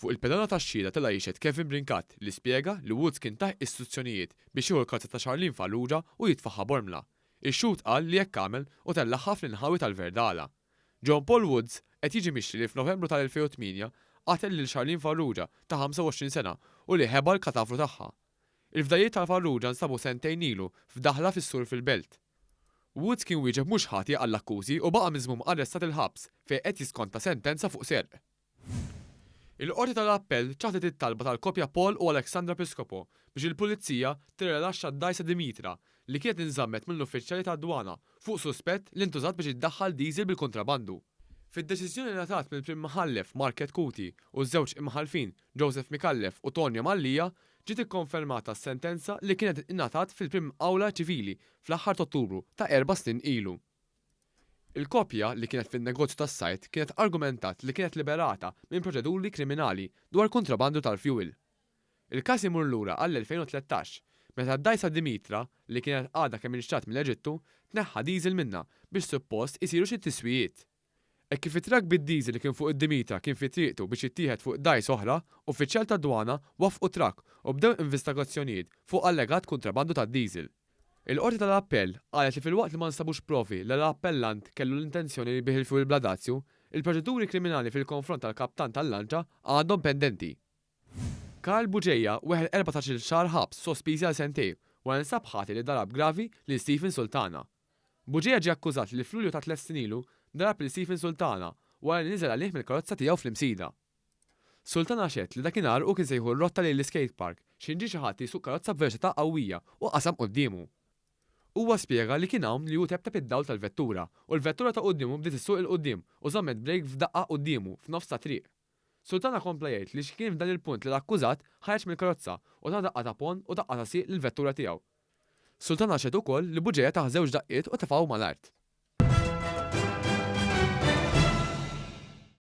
Fuq il-pedana tax-xhieda tela' jixhed Kevin Brincat li spjega li Woods kien tah istruzzjonijiet biex jieħu l-karozza ta' Charlene Farrugia u jitfagħha Bormla. Ix-xhud qal li hekk għamel u tellagħha fl-inħawi tal-Verdala. John Paul Woods qed jiġi mixli li f'Novembru tal-2008 qatel lil Charlene Farrugia ta' 25 sena u li ħeba l-katavru tagħha. Il-fdalijiet ta' Farrugia nstabu sentejn ilu f'daħla fis-sur fil-Belt. Woods kien wieġeb mhux ħati għall-akkużi u baqa' miżmum arrestat il-ħabs fejn qed jiskonta sentenza fuq serq. Il-Qorti tal-Appell ċaħdet it-talba tal-koppja Paul u Alexandra Piscopo biex il-Pulizija tirrilaxxa d-dgħajsa Dimitra li kienet inżammet mill-uffiċjali tad-dwana fuq suspett li ntużat biex iddaħħal diesel bil-kuntrabandu. Fid-deċiżjoni li ngħatat mill-Prim Imħallef Mark Chetcuti u ż-żewġ Imħallfin Joseph Micallef u Tonio Mallia ġiet ikkonfermata s-sentenza li kienet ingħatat fil-Prim Awla Ċivili fl-aħħar t'Ottubru ta' erba' snin ilu. Il-koppja, li kienet fin-negozju tas-sajd, kienet argumentat li kienet liberata minn proċeduri kriminali dwar kuntrabandu tal-fjuwil. Il-każ imur lura għall-2013, meta d-dgħajsa Dimitra, li kienet għadha kemm inxtrat mill-Eġittu, tneħħa diesel minnha biex suppost isiru xi tiswijiet. Hekk kif it-trakk bid-diesel li kien fuq id-Dimitra kien fi triqtu biex jittieħed fuq dgħajsa oħra, uffiċjal tad-dwana waffqu t-trakk u bdew investigazzjonijiet fuq allegat kuntrabandu tad-diesel. Il-Qorti tal-Appell qalet li filwaqt li ma nstabux provi li l-appellant kellu l-intenzjoni li jbigħ il-fjuwil bla dazju, il-proċeduri kriminali fil-konfront tal-kaptan tal-lanċa għadhom pendenti. Karl Bugeja weħel 14-il xahar ħabs sospiżi għal sentejn wara li nstab ħati li darab gravi lil Stephen Sultana. Bugeja ġie akkużat li f'Lulju ta' tliet snin ilu darab lil Stephen Sultana wara li niżel għalih mill-karozza tiegħu fl-Imsida. Sultana xehed li dakinhar hu kien se jieħu r-rotta lejn l-iskate park x'ħin ġie xi ħadd jsuq karozza b'veloċità qawwija u qasam quddiemu. Huwa spjega li kien hawn li hu teptep id-dawl tal-vettura u l-vettura ta' quddiemu bdiet issuq 'il quddiem u żammet brejk f'daqqa quddiemu f'nofs ta' triq. Sultana kompla jgħid li x'kien f'dan il-punt li l-akkużat ħareġ mill-karozza u ta daqqa ta' ponn u daqqa ta' sieq lill-vettura tiegħu. Sultana xehed ukoll li Bugeja tah żewġ daqqiet u tefgħu mal-art.